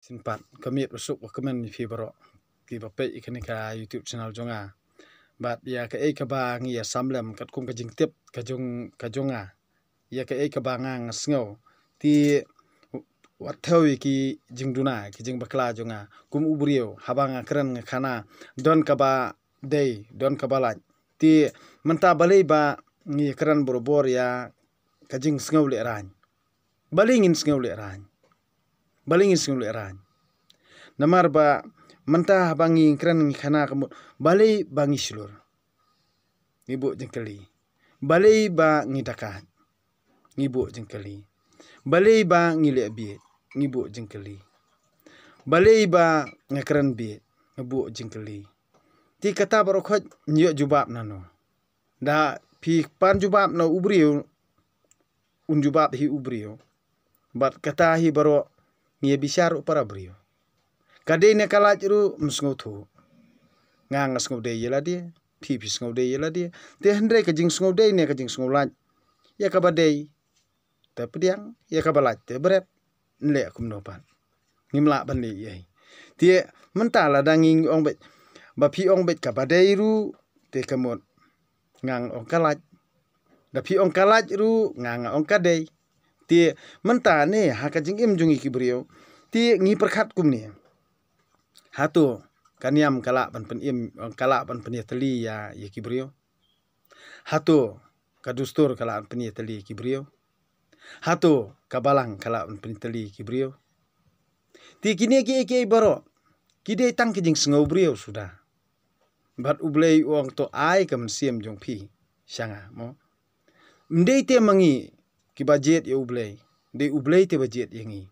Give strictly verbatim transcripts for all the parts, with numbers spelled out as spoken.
Sngewbha ka miet ba suk ba kmen ïa phi baroh kiba peit ïa kane ka YouTube channel jong nga. Bad ïa kaei kaba ngi ïa sam lem katkum ka jingtip ka jong, ka jong nga, ïa kaei kaba nga nga sngew. Te wat thew ïa ki jingduna, ki jingbakla jong nga. Kum u briew, haba nga kren nga khana, don kaba dei, don kaba lait. Te mynta balei ba ngi kren barabor ïa ka jingsngew lehraiñ? Balei ngin sngew lehraiñ? Balei ngin sngew lehraiñ? Namar ba mynta haba ngi kren ngi khana ka mut, balei ba ngi shlur? Ngi buh jingkylli. Balei ba ngi dakait? Ngi buh jingkylli. Balei ba ngi leh bieit? Ngi buh jingkylli. Balei ba nga kren bieit? Ngi buh jingkylli. Te kata baroh khoit ngi ïoh jubab nano? Da phi pan jubab na u briew, un jubab hi u briew. Bad kata hi baroh ngi ïa bishar u para briew. Ka dei ne ka lait ruh ym sngewthuh. Nga nga sngew dei ïa lade, phi phi sngew dei ïa lade. Te hynrei ka jingsngew dei ne ka jingsngew lait, ïa kaba dei te pdiang, ïa kaba lait te bret. Nleh kumno pat? Ngim lah ban leh ei. Te mynta lada ngi ong beit, ba phi ong beit kaba dei ruh, te ka mut nga nga ong ka lait. Da phi ong ka lait ruh, nga nga ong ka dei. Te mynta ne ha ka jingim jong ngi ki briew, te ngi pyrkhat kumne. Hato ka niam ka lah ban pynim, ka lah ban pynïatylli ïa, ïa ki briew? Hato ka dustur ka lah ban pynïatylli ïa ki briew? Hato ka balang ka lah ban pynïatylli ïa ki briew? Te kine kiei kiei baroh ki dei tang ki jingsngew briew suda. Bad U Blei u ong to ai ka mynsiem jong phi sha nga, mo. Ym dei te ma ngi kiba jied ïa U Blei, dei U Blei te ba jied ïa ngi.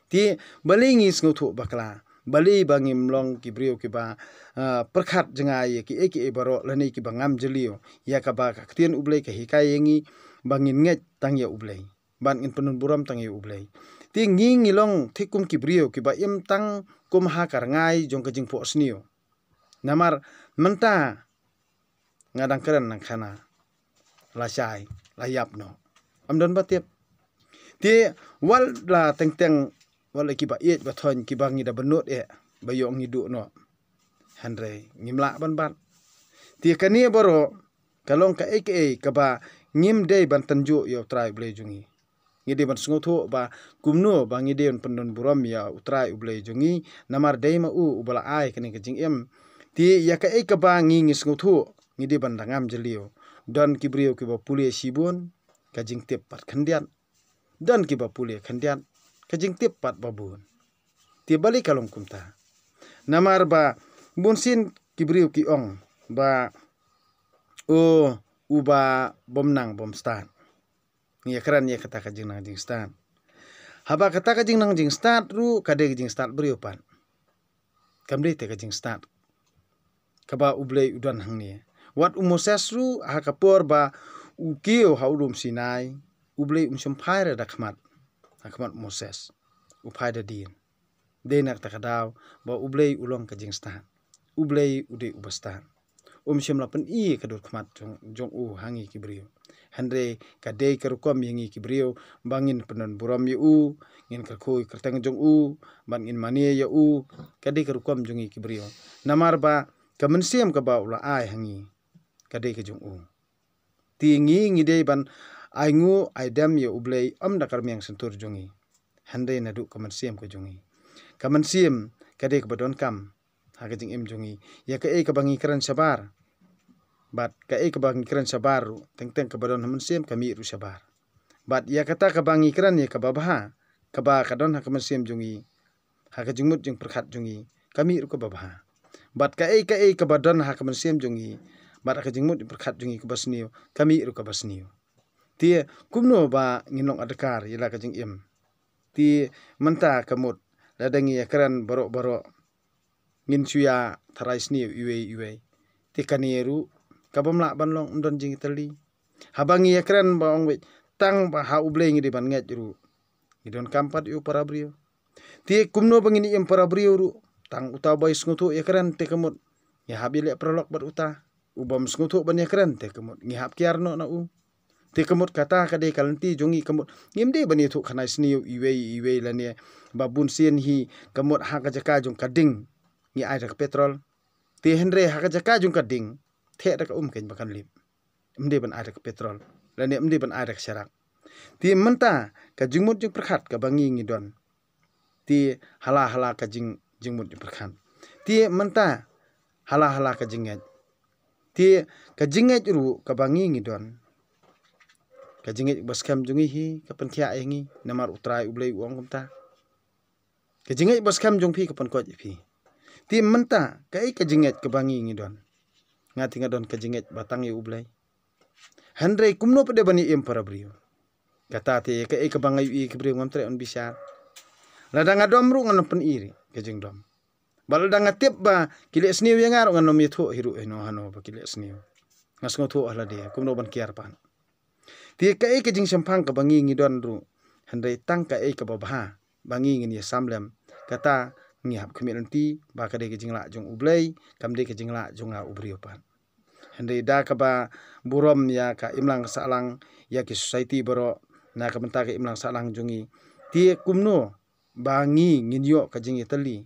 Te balei ngi sngewthuh bakla? Balei ba ngim long ki briew kiba, ah, pyrkhat jngai ïa kiei kiei baroh lane kiba ngam jylliew ïa kaba ka ktien U Blei ka hikai ïa ngi ba ngin ngeit tang ïa U Blei, ban ngin pyndon burom tang ïa U Blei? Te ngi ngi long thik kum ki briew kiba im tang kum ha ka rngai jong ka jingphohsniew. Namar mynta nga dang kren nang khana, la shai, la ïap noh. Ym don ba tip. Te wat la teng teng, wat la kiba ïeit ba thoiñ kiba ngi da bynnud eh ba ïoh ngi duh noh. Hynrei ngim lah ban bat. Te kane baroh ka long kaei kaei kaba ngim dei ban tynjuh ïa U Trai U Blei jong ngi. Ngi dei ban sngewthuh ba kumno ba ngi dei ban pyndon burom ïa U Trai U Blei jong ngi, namar dei ma u uba la ai kane ka jingim. Te ïa kaei kaba ngi ngi sngewthuh, ngi dei ban da ngam jylliew. Don ki briew kiba pule shibun, ka jingtip pat khyndiat. Don kiba pule khyndiat, ka jingtip pat ba bun. Te balei ka long kumta? Namar ba bunsien ki briew ki ong ba, o, uba bym nang bym stad. Ngi ïa kren ïa kata ka jingnang jingstad. Haba kata ka jingnang jingstad ruh ka dei ka jingstad briew pat. Kam dei te ka jingstad kaba U Blei u don hangne. Wat u Moses ruh ha ka por ba u kiew ha u lum Sinai, U Blei um shym phai re da khmat ha khmat u Moses. U phai da dien. Dei na kata ka daw ba U Blei u long ka jingstad. U Blei u dei uba stad. Um shym la pyni ka dur khmat jong, jong u ha ngi ki briew. Hynrei ka dei ka rukom ïa ngi ki briew ba ngin pyndon burom ïa u, ngin kyrkhu ïa ka kyrteng jong u, ban ngin mane ïa u. Ka dei ka rukom jong ngi ki briew. Namar ba ka mynsiem kaba u la ai ha ngi, ka dei ka jong u. Te ngi ngi dei ban ai nguh ai dem ïa U Blei, ym da ka rmiang shyntur jong ngi, hynrei naduh ka mynsiem ka jong ngi. Ka mynsiem ka dei kaba donkam ha ka jingim jong ngi. Ïa kaei kaba ngi kren shabar, bad kaei kaba ngi kren shabar ruh, teng teng kaba don ha mynsiem ka mih ruh shabar. Bad ïa kata kaba ngi kren ïa kaba bha, kaba ka don ha ka mynsiem jong ngi, ha ka jingmut jingpyrkhat jong ngi, ka mih ruh kaba bha. Bad kaei kaei kaba don ha ka mynsiem jong ngi, bad ha ka jingmut jingpyrkhat jong ngi kaba sniew, ka mih ruh kaba sniew. Te kumno ba ngin long adkar ïa la ka jingim? Te mynta ka mut, lada ngi ïa kren baroh baroh, ngin shu ïa tharai sniew iwei iwei. Te kane ruh ka bym lah ban long, ym don jingtylli. Haba ngi ïa kren ba ong beit tang ba ha U Blei ngi dei ban ngeit ruh, ngi donkam pat ïa u para briew. Te kumno ba ngin im para briew ruh? Tang uta uba sngewthuh ïa kren te ka mut ngi hap ïa leh paralok bad uta. U bym sngewthuh ban ïa kren te ka mut ngi hap kiar noh na u. Te ka mut kata ka dei ka lynti jong ngi, ka mut ngim dei ban ïathuh khanai sniew iwei iwei lane ba bun sien hi ka mut ha ka jaka jong ka ding ngi ai da ka petrol. Te hynrei ha ka jaka jong ka ding theh da ka um keiñ ba kan lip. Ym dei ban ai da ka petrol lane ym dei ban ai da ka sharak. Te mynta ka jingmut jingpyrkhat kaba ngi ngi don, te hala hala ka jing, jingmut jingpyrkhat. Te mynta hala hala ka jingngeit. Te ka jingngeit ruh kaba ngi ngi don, ka jingngeit ba skhem jong ngi hi ka pynkhiah ïa ngi, namar U Trai U Blei u ong kumta. Ka jingngeit ba skhem jong phi ka pynkoit ïa phi. Te mynta kaei ka jingngeit kaba ngi ngi don? Nga te nga don ka jingngeit ba tang ïa U Blei. Hynrei kumno pat de ban ïa im para briew? Kata te kaei kaba nga ïohi ki briew ngam treh ban bishar. Lada nga dom ruh ngan ym pyn-i ka jingdom. Bad lada nga tip ba ki leh sniew ïa nga ruh ngan ym ïathuh hi ruh hano hano ba ki leh sniew. Nga sngewthuh ha lade kumno ban kiar pat. Te kaei ka jingshemphang kaba ngi ngi don ruh, hynrei tang kaei kaba bha ba ngi ngin ïa sam lem. Kata ngi hap khmih lynti ba ka dei ka jinglah jong U Blei, kam dei ka jinglah jong nga u briew pat. Hynrei da kaba burom ïa ka imlang sahlang, ïa ki society baroh, na ka bynta ka imlang sahlang jong ngi, te kumno ba ngi ngin ïoh ka jingïatylli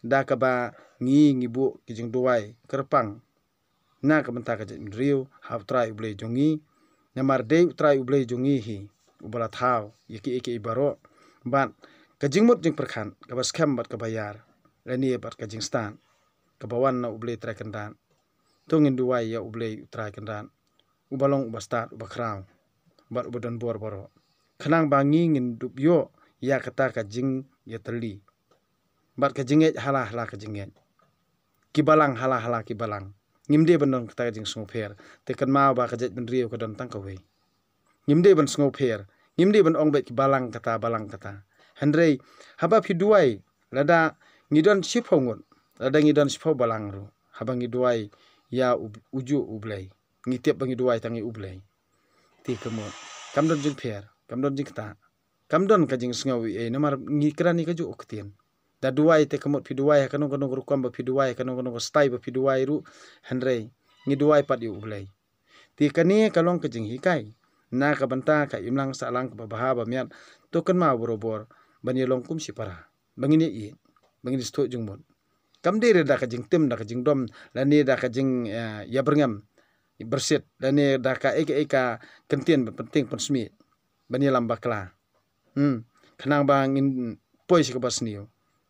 da kaba ngi ngi buh ki jingduwai kyrpang na ka bynta ka jaitbynriew ha U Trai U Blei jong ngi? Namar dei U Trai U Blei jong ngi hi uba la thaw ïa kiei kiei baroh. Bad ka jingmut jingpyrkhat kaba skhem bad kaba ïar, lane bad ka jingstad kaba wan na U Blei Trai Kynrad. To ngin duwai ïa U Blei U Trai Kynrad, uba long uba stad, uba khraw bad uba don bor baroh, khnang ba ngi ngin dup ïoh ïa kata ka jingïatylli bad ka jingngeit hala hala ka jingngeit. Ki balang hala hala ki balang. Ngim dei ban don kata ka jingsngewpher. Te kynmaw ba ka jaitbynriew ka don tang kawei. Ngim dei ban sngewpher. Ngim dei ban ong beit ki balang kata, balang kata. Hynrei haba phi duwai, lada ngi don shiphew ngut, lada ngi don shiphew balang ruh, haba ngi duwai ïa u, uju U Blei, ngi tip ba ngi duwai tang ïa U Blei. Te ka mut kam don jingpher, kam don jingktah, kam don ka jingsngew ei ei, namar ngi kren ïa kajuh ka ktien. Da duwai te ka mut phi duwai ha kano kano ka rukom ba phi duwai, ha kano kano ka stai ba phi duwai ruh, hynrei ngi duwai pat ïa U Blei. Te kane ka long ka jinghikai na ka bynta ka imlang sahlang kaba bha ba miat. To kynmaw barobor ban ïa long kum shipara, ba ngin ïa ïeit, ba ngin ïa sngewthuh jingmut. Kam dei re da ka jingtim, da ka jingdom, lane da ka jing, eh, ïa byrngem byrsit, lane da kaei kaei ka kyntien ba pynting pynsmih ban ïalam bakla. Hmm. Khnang ba ngin poi sha kaba sniew.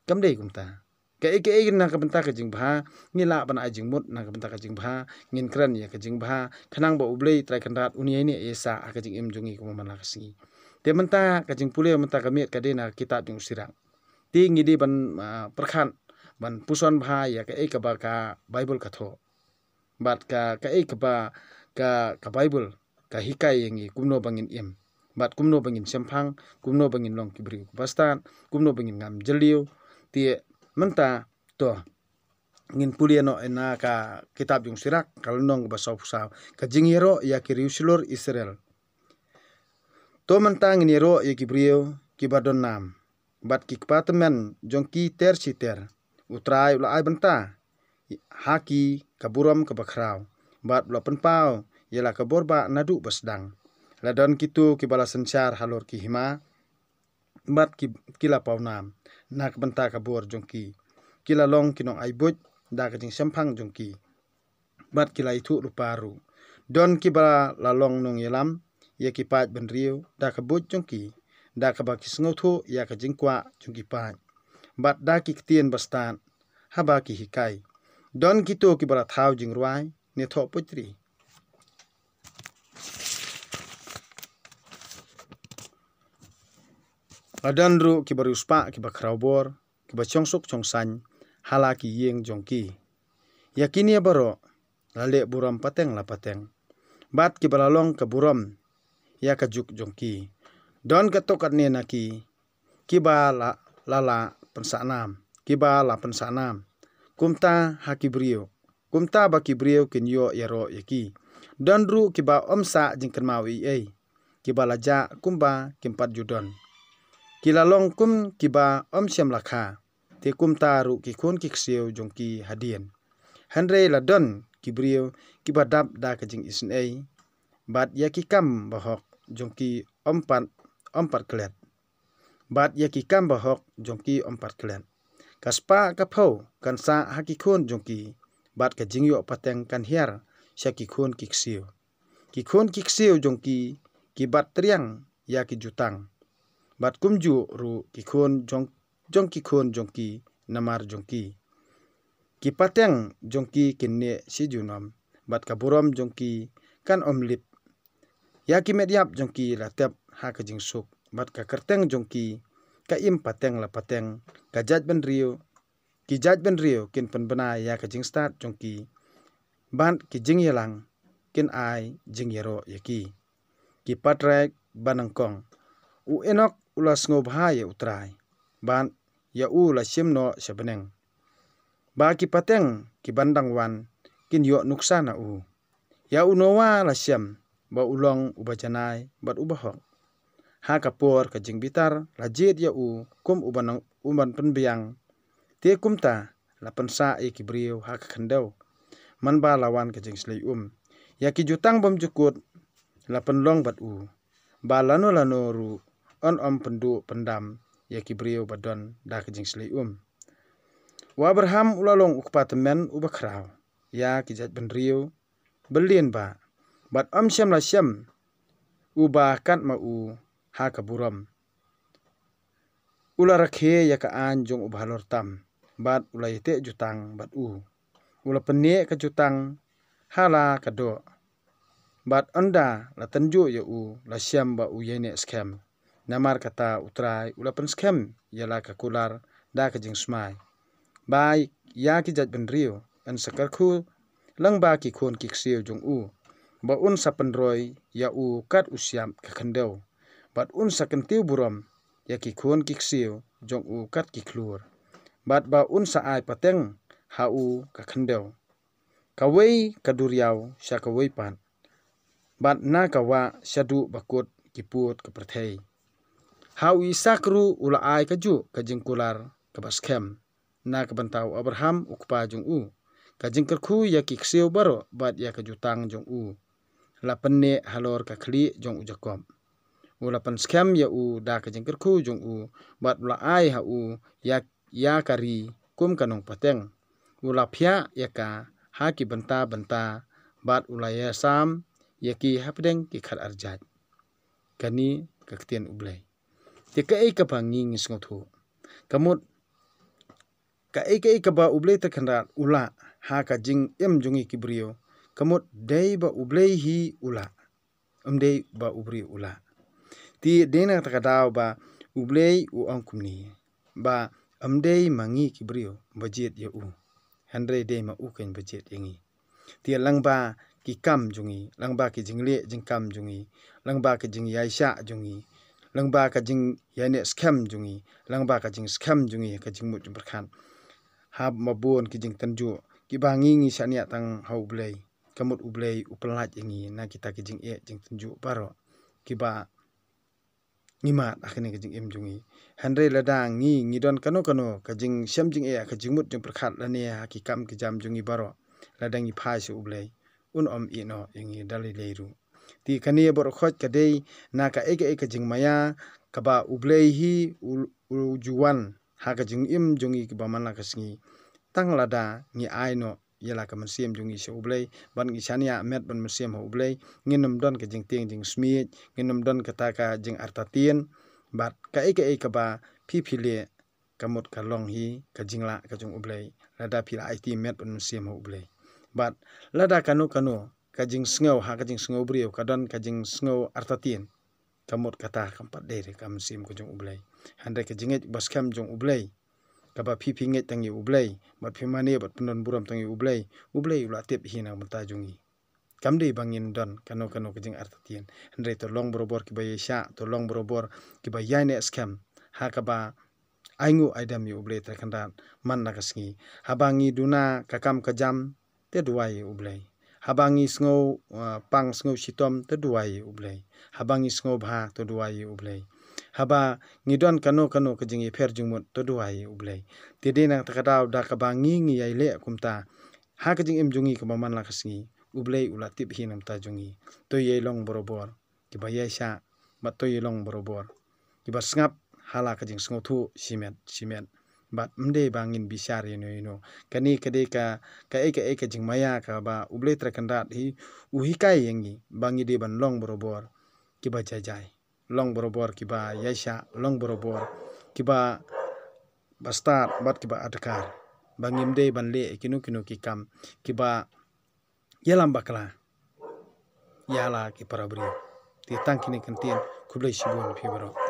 Kam dei kumta. Kaei kaei na ka bynta ka jingbha ngi lah ban ai jingmut, na ka bynta ka jingbha ngin kren ïa ka jingbha, khnang ba U Blei Trai Kynrad un ïai neh ïa sah ha ka jingim jong ngi kumba man la ka sngi. Te mynta ka jingpule mynta ka miet ka dei na ka kitab jong u Sirak. Te ngi dei ban, ah, pyrkhat, ban puson bha ïa kaei kaba ka Baibl ka thoh. Bad ka, kaei kaba ka, ka Baibl ka hikai ïa ngi kumno ba ngin im, bad kumno ba ngin shemphang, kumno ba ngin long ki briew kiba stad, kumno ba ngin ngam jylliew. Te mynta to ngin pule noh na ka kitab jong u Sirak, ka lynnong kaba sawphew saw, ka jingïaroh ïa ki riewshlur Israel. To mynta ngin ïaroh ïa ki briew kiba don nam bad ki kpa tymmen jong ki ter shi ter. U Trai u la ai bynta ha ki ka burom kaba khraw, bad u la pynpaw ïa la ka bor ba naduh ba sdang. La don kito kiba la synshar halor ki hima, bad ki, ki la paw nam na ka bynta ka bor jong ki. Ki la long ki nongai buit da ka jingshemphang jong ki, bad ki la ithuh lypa ruh. Don kiba la long nongïalam ïa ki paid bynriew da ka buit jong ki, da kaba ki sngewthuh ïa ka jingkwah jong ki paid, bad da ki ktien ba stad haba ki hikai. Don kito kiba la thaw jingrwai ne thoh poetry. La don ruh kiba riewspah kiba khraw bor, kiba shongsuk shongsaiñ ha la ki ïing jong ki. Ïa kine baroh la leh burom pateng la pateng, bad kiba la long ka burom ïa ka juk jong ki. Don katto katne na ki kiba la, la, la pynsah nam, kiba la pynsah nam. Kumta ha ki briew, kumta ba ki briew kin ïoh ïaroh ïa ki. Don ruh kiba ym sah jingkynmaw ei ei, kiba la jah kumba kim pat ju don. Ki la long kum kiba ym shem la kha, te kumta ruh ki khun ki ksiew jong ki hadien. Hynrei la don ki briew kiba dap da ka jingisynei, bad ïa ki kam bahok jong ki ym pat, ym pat klet. Bad ïa ki kam bahok jong ki ym pat klet. Ka spah ka phew kan sah ha ki khun jong ki, bad ka jingïoh pateng kan hiar sha ki khun ki ksiew. Ki khun ki ksiew jong ki, ki bat triang ïa ki jutang. Bad kumjuh ruh ki khun jong, jong ki khun jong ki, namar jong ki. Ki pateng jong ki kin neh shi junom, bad ka burom jong ki kan ym lip. Ïa ki met ïap jong ki la tep ha ka jingsuk, bad ka kyrteng jong ki ka im pateng la pateng. Ka jaitbynriew, ki jaitbynriew kin pynbna ïa ka jingstad jong ki, bad ki jingïalang kin ai jingïaroh ïa ki. Ki patriark ba nyngkong, u Enok u la sngewbha ïa U Trai, bad ïa u la shim noh sha bneng. Ba ki pateng ki ban dang wan kin ïoh nuksa na u. Ïa u Noah la shem ba u long uba janai bad uba hok. Ha ka por ka jingbitar la jied ïa u kum uba nang, uban pynbiang. Te kumta la pynsah ïa ki briew ha ka khyndew. Man ba la wan ka jingshlei um, ïa ki jutang bymjukut la pynlong bad u. Ba lano lano ruh yn ym pynduh pyndam ïa ki briew ba don da ka jingshlei um. U Abraham u la long u kpa tymmen uba khraw ïa ki jaitbynriew byllienbah, bad ym shym la shem uba kat ma u ha ka burom. U la rakhe ïa ka aiñ jong uba halor tam, bad u la ïateh jutang bad u. U la pynneh ka jutang ha la ka doh, bad ynda la tynjuh ïa u la shem ba u ïaineh skhem. Namar kata U Trai u la pynskhem ïa la ka kular da ka jingsmai, ba ïa ki jaitbynriew yn sa kyrkhu lyngba ki khun ki ksiew jong u, ba un sa pynroi ïa u kat u siap ka khyndew, bad un sa kyntiew burom ïa ki khun ki ksiew jong u kat ki khlur, bad ba un sa ai pateng ha u ka khyndew. Kawei ka duriaw sha kawei pat, bad na ka wah shaduh ba kut ki pud ka pyrthei. Ha u Isak ruh u la ai kajuh ka jingkular kaba skhem na ka bynta u Abraham u kpa jong u, ka jingkyrkhu ïa ki ksiew baroh bad ïa ka jutang jong u. La pynneh halor ka khlieh jong u Jakob. U la pynskhem ïa u da ka jingkyrkhu jong u, bad u la ai ha u ïa, ïa ka ri kum ka nongpateng. U la phiah ïa ka ha ki bynta bynta, bad u la ïasam ïa ki hapdeng ki khatar jait. Kane ka ktien U Blei. Te kaei kaba ngi ngi sngewthuh? Ka mut kaei kaei kaba U Blei Trai Kynrad u lah ha ka jingim jong ngi ki briew, ka mut dei ba U Blei hi u lah. Ym dei ba u briew u lah. Te dei na kata ka daw ba U Blei u ong kumne, ba ym dei ma ngi ki briew ba jied ïa u, hynrei dei ma u keiñ ba jied ïa ngi. Te lyngba ki kam jong ngi, lyngba ki jingleh jingkam jong ngi, lyngba ki jingïaishah jong ngi, lyngba ka jingïaineh skhem jong ngi, lyngba ka jingskhem jong ngi ka jingmut jingpyrkhat, ha ma bun ki jingtynjuh kiba ngi ngi shaniah tang ha U Blei, ka mut U Blei u pynlait ïa ngi na kita ki jingeh jingtynjuh baroh kiba ngi mad ha kane ka jingim jong ngi. Hynrei lada ngi ngi don kano kano ka jingshem jingeh, ka jingmut jingpyrkhat lane ha ki kam ki jam jong ngi baroh, lada ngi phai sha U Blei, un ym ïehnoh ïa ngi da lei lei ruh. Te kane baroh khoit ka dei na kaei kaei ka jingmaïa kaba U Blei hi u, u ju wan ha ka jingim jong ngi kiba man la ka sngi. Tang lada ngi ai noh ïa la ka mynsiem jong ngi sha U Blei, bad ngi shaniah met bad mynsiem ha U Blei, ngin ym don ka jingtieng jingsmiej, ngin ym don kata ka jingartatien, bad kaei kaei kaba phi phi leh, ka mut ka long hi ka jinglah ka jong U Blei, lada phi la aiti met bad mynsiem ha U Blei. Bad lada kano kano ka jingsngew ha ka jingsngew briew ka don ka jingsngew artatien, ka mut kata kam pat dei re ka mynsiem ka jong U Blei. Hynrei ka jingngeit ba skhem jong U Blei, kaba phi phi ngeit tang ïa U Blei, bad phi mane bad pyndon burom tang ïa U Blei, U Blei u la tip hi na ka bynta jong ngi. Kam dei ba ngin don kano kano ka jingartatien, hynrei to long barabor kiba ïaishah, to long barabor kiba ïaineh skhem ha kaba ainguh aidem ïa U Blei Trai Kynrad man la ka sngi. Haba ngi duna ka kam ka jam, te duwai ïa U Blei. Haba ngi sngew, uh, pang sngew shitom, te duwai ïa U Blei. Haba ngi sngewbha, te duwai ïa U Blei. Haba ngi don kano kano ka jingïapher jingmut, te duwai ïa U Blei. Te dei na kata ka daw da kaba ngi ngi ïai leh kumta ha ka jingim jong ngi kaba man la ka sngi, U Blei u la tip hi namta jong ngi. To ïai long barabor kiba ïaishah, bad to ïai long barabor kiba sngap ha la ka jingsngewthuh shimet shimet. Bad ym dei ba ngin bishar ïano ïano. Kane ka dei ka, kaei kaei ka jingmaïa kaba U Blei Trai Kynrad hi u hikai ïa ngi ba ngi dei ban long barabor kiba jai jai, long barabor kiba ïaishah, long barabor kiba, ba stad bad kiba adkar, ba ngim dei ban leh kino kino ki kam kiba ïalam bakla ïa la ki para briew. Te tang kine ki ktien, khublei shibun phi baroh.